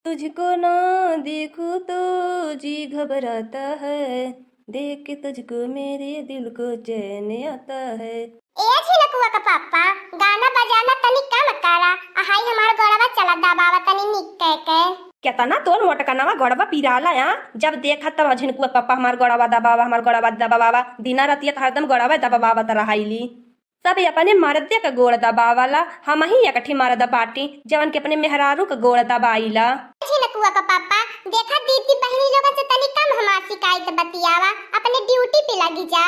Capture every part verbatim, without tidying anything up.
तुझको ना देखूं तो जी घबराता है, देख के तुझको मेरे दिल को चैन आता है। ए झिनकुआ का पापा, गाना बजाना तनी कम करा, अहाई हमार गोड़वा चला दबावा तनी निक कह के। केतना तोर मोटकनवा गोड़वा पिराला या, जब देखा तब झिनकुआ पापा हमार गोड़वा दबावा, हमार गोड़वा दबावा, दिना रतिया त हरदम गोड़वा दबावत रहाइली। सब अपने मर्दे क गोड़ दबावला, हमही एकठी मर्द बाटी, जवन के अपने मेहरारू क गोड़ दबाइला। झिनकुआ का पापा, देखा दीदी बहिनी लोगन से तनी कम हमार शिकायत बतियावा, अपने ड्यूटी पे लगी जा।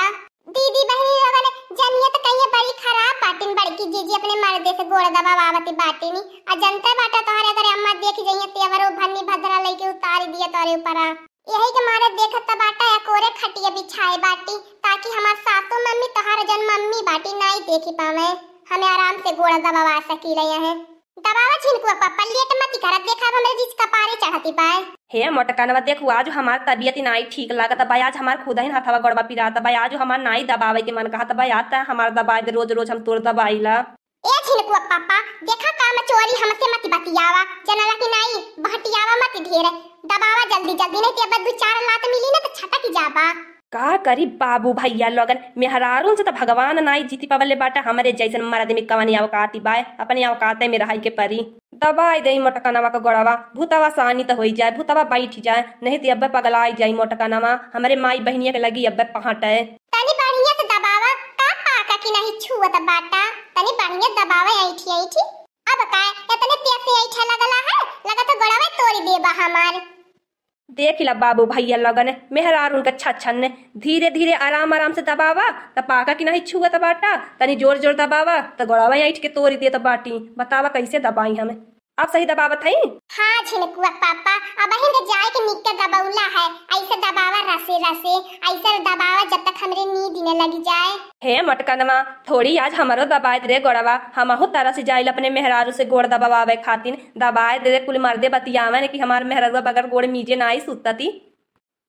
दीदी बहिनी लोगन जनिए त कहिए बड़ी खराब बाटिन, बड़की जीजी अपने मर्दे से गोड़ दबावती बाटिन। आ जनते बाटा तोहरे अगर अम्मा देख जइए तेवरो भन्नी भद्रा लइके उतार दिया तोरे ऊपर। यही के मारे देखत त बाटा या कोरे खटिया बिछाए बाटी, ताकि हमार सासू मम्मी तोहार जन मम्मी बाटी नाई देखी पावे, हमें आराम से गोड़ दबावा सकी रहे हैं। दबावा झिनकुआ पापा, लेट मत करा, देखा अब हमरे जीज कपारे चढ़ती बाय। हे मोटकनवा, देखू आज हमार तबियत नाई ठीक लागत बा, आज हमार खुद ही हथवा गोड़वा पिरात बा, आज हमार नाई दबावे के मन कहत बा, आज त हमार दबाए दे, रोज रोज हम तोर दबाइला। ए झिनकुआ पापा, देखा काम चोरी हमसे मत बतियावा, जनला कि नाई, बहटियावा मत ढेर, दबावा जल्दी जल्दी, नहीं तो अब दू चार लात मिली ना तो छटक जाबा। का करी बाबू भैया लोगन, मेहरारून से त भगवान नाई जीती पवले बाटा, हमरे जैसन मर्द में कवन औकाती बाय, अपने औकाते में रहाई के परी। दबाई देई मोटकनवा क गोड़वा, भूतवा सानी त होई जाए, भूतवा बैठ जाए, नहीं त अब्बे पगलाई जाई मोटकनवा, हमरे माई बहिनिया के लगी अब्बे पहाटे। तनी बढ़िया से दबावा, का पाका कि नहीं छुअत बाटा, तनी बढ़िया दबावा ऐठी ऐठी। अब का एतने तेज से ऐठे लगला है, लगत गोड़वा तोड़ी देबा हमार। देख ला बाबू भैया लोगन, मेहरारून के छछन ने, धीरे धीरे आराम आराम से दबावा, त पाका कि नहीं छुअत बाटा, तनी जोर जोर दबावा, त गोड़वा ऐठ के तोड़ी देत बाटी। बतावा कैसे दबाई हम? अब सही दबावत हई? हाँ झिनकुआ पापा, अब हिंद जाए के निक के दबौला है, ऐसे दबावा रसे रसे, ऐसे दबावा जब तक हमरे नींद न लग जाए। हे मोटकनवा, थोड़ी आज हमरो दबाए दे रे गोड़वा, हमहू तरस जाइल अपने मेहरारू से गोड़ दबावे खातिर। दबाए दे रे, कुल मर्दे बतियावन कि हमार मेहरारुआ बगैर गोड़ मीजे नाई सुतती।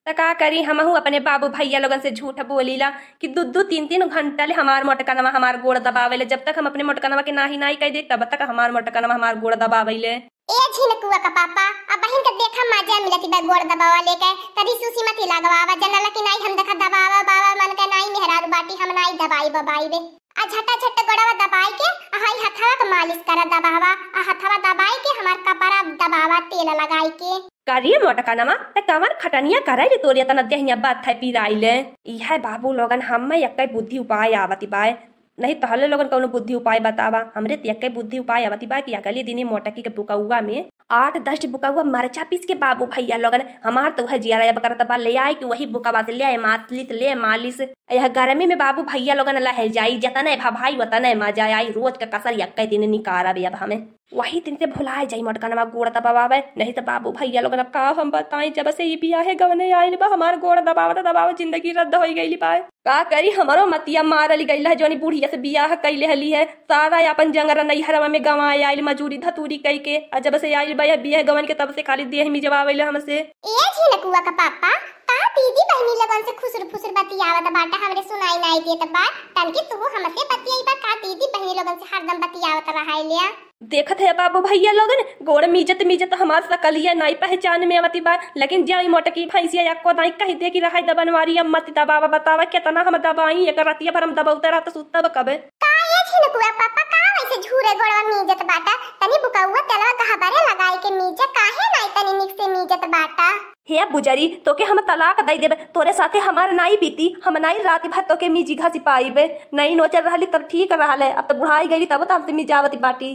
त का करी, हमहू अपने बाबू भैया लोगन से झूठ बोलीला कि दू दू तीन तीन घंटा ले हमार मोटकनवा हमार गोड़ दबावेले। जब तक हम अपने मोटकनवा के नाही नाही कह दे, तब तक हमार मोटकनवा हमार गोड़ दबावेले। ए झिनकुआ का पापा, अब बहिन के देखा मजा मिलती बा गोड़ दबावा लेके, तरी सुसी मती लगवावा, जनला कि नाई हम देखा दबावा बाबा मन के नाई मेहरारू बाटी, हम नाई दबाई बबाई बे। आ झटा झट गोड़वा दबाई के, आ हई हथवा के मालिश करा दबावा, आ हथवा दबाई के हमार कपड़ा दबावा तेल लगाई के। करिए मोटकनवा, त कवन खटनिया करे जे तोरी एतना देहिया बात है पिराइले। इहे बाबू लोगन, हम्मे एक्के बुद्धि उपाय आवती बाय। नहीं तहले लोगन कौनो बुद्धि उपाय बतावा। हमरे त एक्के बुद्धि उपाय आवती बा कि अगले दिने मोटकी के बुकौआ में आठ दस ठी बुकौआ मरचा पीस के बाबू भैया लोगन, हमार त उहे जियारा अब करत बा, ले आए कि वही बुकवा से ले आए मालिश, ले मालिश। यह गर्मी में बाबू भैया लोगन लहर जाई, जतने भभाई वतने मजा आई। रोज का कसर एक्के दिन निकारब अब हमें। वही दिन से भुलाए जाई मोटकनवा गोड़ दबावे, नहीं त बाबू भैया लोगन अब का हम बताई, जब से ई बियाहे गवने आइल बा हमार गोड़ दबावत दबावत जिंदगी रद्द होई गइल बा। का करी, हमरो मतिया मारल गइल है, जौनी बुढ़िया से बियाह कइले हली है, सारा अपन जंगरा नैहरवा में गंवाए आइल मजूरी धतूरी कइके। आ जब से आइल बा यह बियाह गवन के, तब से खाली देह मिजवावेले हमसे। ए झिनकुआ का पापा, का दीदी बहिनी लोगन से खुसुर फुसुर बतियावत बाटा, हमरे सुनाई नाई देत बा? तनके तू हमसे बतियाई बा का, दीदी बहिनी लोगन से हरदम बतियावत रहाइले? देखत है बाबू भैया लोगन, गोड़ मीजत मीजत हमार सकलिया नाई पहचान में आवती बा, लेकिन जाई मोटकी भैंसिया एक्को दाई कह दे कि रहाई द बनवारी, अब मत दबावा। बतावा केतना हम दबाई, एक रतिया भर हम दबौते रहत सुतब कबे। का ये झिनकुआ पापा, का वैसे झूरे गोड़वा मीजत बाटा? तनी बुकौआ तेलवा गहबरे लगाई के मीजा, काहे नाई तनी निक से मीजत बाटा? हे बुजरी, तोके हम तलाक दई देबे, तोरे साथे हमार नाई बीती, हम नाई रात भर तोके मीजी घसी पाइबे। नई नोचर रहली तब ठीक रहले, अब त बुढ़ाई गईली तब त हमसे मिजावती बाटी।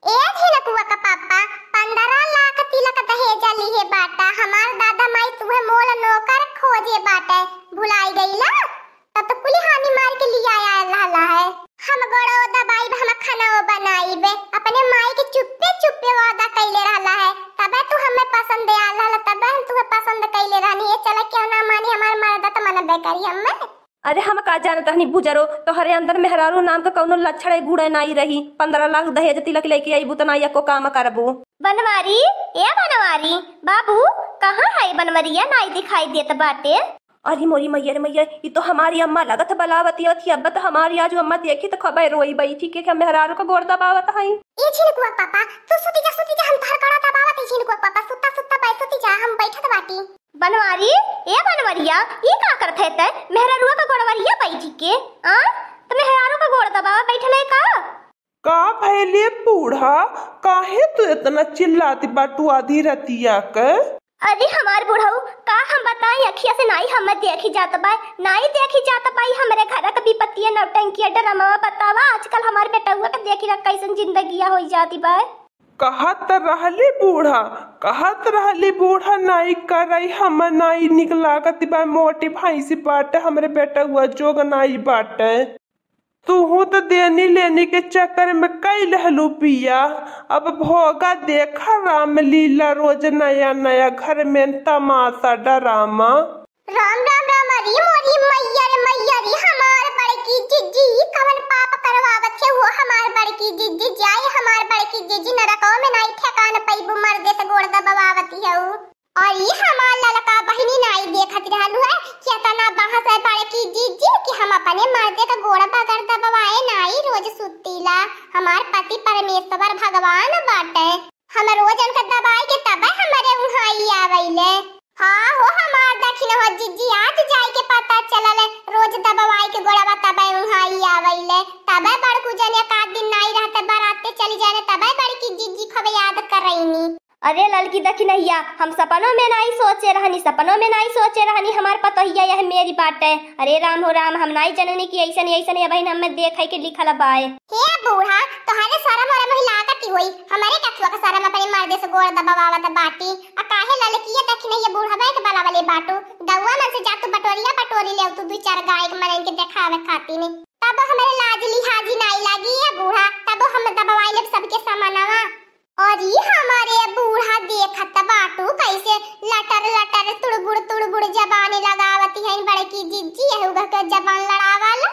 ए झिनकुआ का पापा, पन्द्रह लाख तिलक दहेज लिहे बाटा, हमार दादा माई तुहे मोल नौकर खोजे बाटे, भुलाई गईला? तब तो कुली हानि मार के लिया आयल रहला है। हम गोड़ो दबाइब, हम खानाओ बनाइब, अपने माई के चुप्पे चुप्पे वादा कैले रहला है, तबे तू हमें पसंद आयल रहला, तबे हम तुहे पसंद कैले रहनी। ये चला क्यों ना मानी, हमार मर्द त मनबे करी हमें। अरे हम का जानत रहनी बुजरो, तोहरे अंदर मेहरारू नाम का कौनो लक्षण है, गुण नाई रही। पन्द्रह लाख दहेज तिलक लेके अइबू त नाई एको काम करबू। बनवारी, ए बनवारी, बाबू, कहाँ है बनवरिया? नाई दिखाई देत बाटे। अरे मोरी मैया रे मैया, ई तो हमारी अम्मा लगत बलावती अवती। अब तो हमारी आज अम्मा देखी तो खबे रोई बैठी के, के मेहरारू का गोड़ दबावत हई। ए झिनकुआ पापा, तू सुती जा, सुती जा, हम तोहर गोड़ा दबावत हई। झिनकुआ पापा, सुता सुता बै सुती जा, हम बैठत बाटी। बनवारी, ए बनवरिया, ई का करत है तै? मेहरारुआ का गोड़वरिया बैठी के, आ? त मेहरारू का गोड़ दबावा बैठल है का? का भइले बूढ़ा, काहे तू इतना चिल्लाती बाटू आधी रतिया के? अरे हमार बुढ़ऊ, का हम बताई, अखिया से नाई हमें देखी जात बा, नाई देखी जात बा, ई हमरे घर के विपत्तिया, नौटंकिया, ड्रामा बतावा। आजकल हमार बेटउआ के देखी ना कैसन जिंदगिया होई जाती बा। कहत रहली बूढ़ा, कहत रहली बूढ़ा, नाई करई, हम नाई निक लागत बा, मोटी भैंसी बाटे, हमरे बेटउआ जोग नाई बाटे। तुहू त देनी लेनी के चक्कर में कई लहलू बियाह। अब भोगा देखा रामलीला, रोज नया नया घर में तमाशा डरामा। राम राम राम, अरे मोरी मैया रे मैया रे, हमार बड़की जिज्जी, ई कवन पाप करवावत है हो हमार बड़की जिज्जी, जाए हमार बड़की जिज्जी, नरकवा में नाई ठेकान पैबू, मर्दे से गोड़ दबवावत है उ। और ई हमार ललका बहिनी नाई देखत रहलू है, केतना बहस है बड़की जिज्जी कि हम अपने मर्दे का गोड़ बगैर दबवाए नाई, रोज सुतीला, हमार पति परमेश्वर भगवान बाटे, हम रोज उनका दबाई के तबे हमरे उहाँ ई आवेले। हाँ हो हमार दखिन हो जिज्जी, आज जाई के पता चलल है, रोज दबवाई के गोड़वा तबे उहाँ ई आवेले, तबे बड़कू जने एक आध दिन नाई रहते, बराते चली जाने, तबे बड़की जिज्जी खूब याद करैनी। अरे ललकी दखिनहिया, हम सपनों में नाई सोचे रहनी, सपनों में नाई सोचे रहनी हमार पतोहिया यह मेरी बाटे। अरे राम हो राम, हम नाई जननी कि ऐसन ऐसन ये बहिन हमें देखे के लिखल बाय। हे बूढ़ा, तोहरे शरम वरम ही लागत ही होई, हमरे कथुआ का शरम अपने मर्दे से गोड़ दबावत बाटी। आ काहे ललकिया दखिनहिया बूढ़ा के बलावले बाटू? गौआ मन से जा तू बटोरिया बटोरी ले, तू दू चार गाय के मनन के देखावे खातिर। तब हमरे लाज लिहाजी नाई लागी ये बूढ़ा, तब हम दबवाई लेब सबके सामानवा। और ई हमारे बूढ़ा देखत बाटू कैसे लटर लटर तुड़बुड़ तुड़बुड़ जबान लगावती हैं बड़की जिज्जी, एहू घर के जबान लड़ावाला।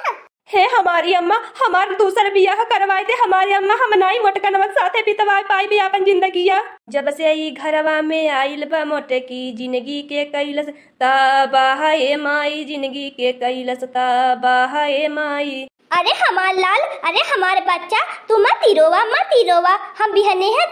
हे हमारी अम्मा, हमार दूसर बियाह करवाई दे हमारी अम्मा, हम नाई मोटकनवा साथे बितवाई पाई भी आपन जिंदगिया। जब से ई घरवा में आइल बा मोटकी, जिंदगी के कैलस तबाह ए माई, जिंदगी के कैलस तबाह ए माई। अरे हमार लाल, अरे हमार बच्चा, तू मत रोवा, मत रोवा, हम बिहने है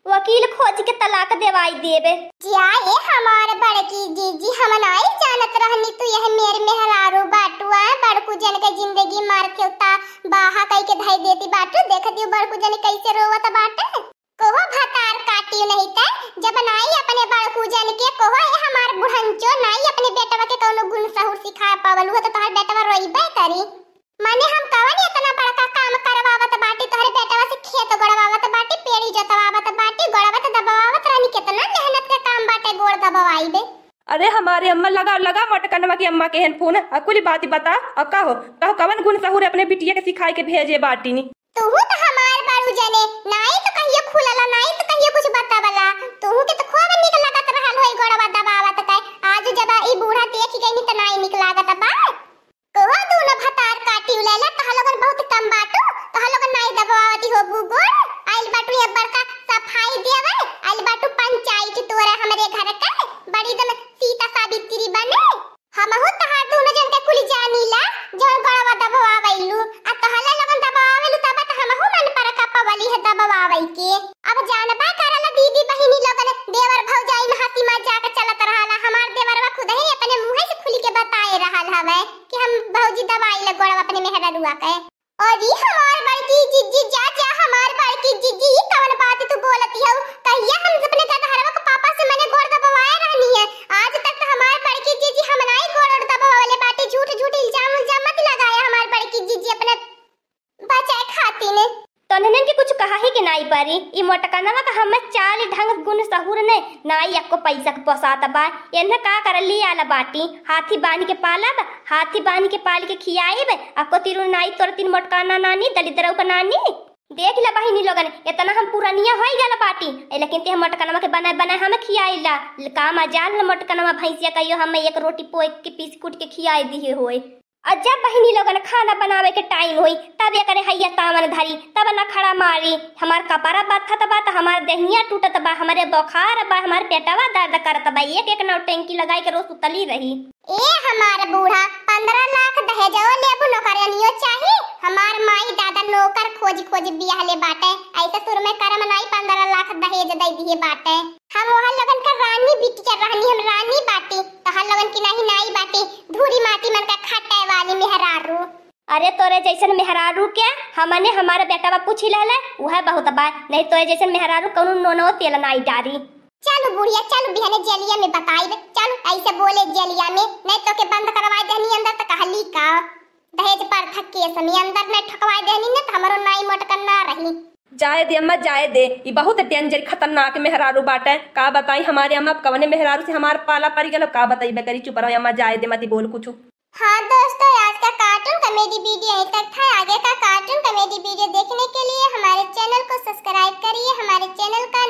वकील खोज के तलाक देवाई देबे। जिया ए हमार बड़की जीजी, हम नाई जानत रहनी तू यह मेर मेहरारू बाटू, आए बड़कू जन के जिंदगी मार के उता बाहा कई के धई देती बाटू। देख दियो बड़कू जन कैसे रोवत बाटे। कोहो भतार काटियो नहीं ते, जब नाई अपने बड़कू जन के कोहो ए हमार बुढ़ंचो नाई अपने बेटवा के कौनो गुण सहूर सिखा पावलू हो तो तोहर बेटवा रोइबे करी। माने हम कवन इतना बड़का काम करवावत बाटी, तोहरे बेटवा से खेत गोड़वावत बाटी, पेड़ी जोतवावत बाटी, गोड़वा त दबवावत रहनी, कितना मेहनत के काम बाटे गोड़ दबवाई बे। अरे हमारे अम्मा, लगा, लगा मोटकनवा की अम्मा के हेन फोन, आ कुल बात बता, आ कहो, कहो कवन गुण सहूर अपने बिटिया के सिखाई के भेजे बाटी नी। तूहू त हमार बारू जने, नाई त कहियो खुलला, नाई त कहियो कुछ बतावला, तूहू के त खूब निक लगत रहल होई गोड़वा दबावत के, आज जब ई बूढ़ा देख गई त नाई निक लागत बा। कोहो दूनो भतार काटी उलेला, तोह लोगन बहुत कम बाटू, तोह लोगन नाई दबवावती हो बुगुर, आइल बाटू ये बड़का सफाई देवे, आइल बाटू पंचायत तोरे हमरे घर के, बड़ी दम सीता सावित्री बने। हमहू तोहार दूनो जन के कुल जानीला, जौन गोड़वा दबवावैलू, आ तोहला लोगन दबवावैलू तब त हमहू मन पर का पवली है दबवावै के। अब जानबा करला दीदी बहिनी लोगन, देवर भौजाई में हंसी मजाक चलत रहला, हमार देवरवा खुदही अपने मुँहे से खुल के बताए रहल हवे। कि हम भौजी दबाई ले गोड़वा अपने मेहररुआ के। और ई हमार बड़की जिज्जी, जा, जा, हमार बड़की जिज्जी, ई कवन बात तू बोलती हऊ? कहिया हम अपने गदहरवा के पापा से मने गोड़ दबवाए रहनी है? आज तक तो हमार बड़की जिज्जी हम नाई गोड़ ओड़ दबवले बाटी। झूठ, झूठ इल्जाम, उल्जाम मत लगाया हमार बड़की जिज्जी अपने बचाए खातिर। तोहनन के कुछ कहा ही के नाई परी। ई मोटकनवा का हमें चाल ढंग गुण सहूर ने नाई, एको पैसा के पोसात बा। एन्हे का कर ली आला बाटी, हाथी बांध के पालब, हाथी बांध के पाल के खियाइब। अको तिरु नाई तोर तीन मोटकाना नानी, दलिद्रऊ का नानी। देख ले बहिनी लोगन, इतना हम पुरनिया होई गल बाटी, ए, लेकिन ते हम मोटकनवा के बनाए बनाए हमें खियाइला। का मजाल न मोटकनवा भैंसिया कहियो हमें एक रोटी पोए के पीस कूट के खियाए दिए होए। और जब बहिनी लोगन खाना बनावे के टाइम होई, तब एकरे हैया तावन धरी, तब नखड़ा मारी, हमार कपड़ा बथत बा, त हमार देहिया टूटत बा, हमरे बोखार बा, हमार पेटवा दर्द करत बा, एक एक नौटंकी लगाई के रोज सुतली रही। ए हमार बूढ़ा, पन्द्रह लाख दहेजो लेबू, नौकरानियो चाही? हमार माई दादा नौकर खोज खोज बियाहले बाटे, ऐसे सुर में करम नाई पन्द्रह लाख दहेज दे दिए बाटे। हम ओहर लोगन का रानी बिटिया रहनी, हम रानी बाटी, तोहर लोगन की नाही नाई बाटी, धूरी माटी मन का खटे वाली मेहरारू। अरे तोरे जैसन मेहरारू के हमने हमारे बेटवा पूछी लेले, उहे बहुत बा, नहीं तोरे जैसन मेहरारू कौनो नोनो तेल नाई डारी। चलू बुढ़िया, चलू बिहाने जेलिया में बताइब, चलू ऐसे बोले जेलिया में, नहीं तो के बंद करवाई देनी अंदर तो कहली का दहेज प्रथा केस में अंदर नहीं ठकवाई देनी न तो हमरो नाई मोटकन ना रही। जाए दे अम्मा, जाए दे, ई बहुत danger खतरनाक मेहरारू बाटे। का बताई हमारे अम्मा, अब कवने मेहरारू से हमार पाला पड़ गल, का बताई बेकरी, चुप रहो अम्मा, जाए दे, मती बोल कुछ। हाँ दोस्तों, आज का cartoon comedy video यहीं तक था। आगे का cartoon comedy video देखने के लिए हमारे channel को subscribe करिए। हमारे channel का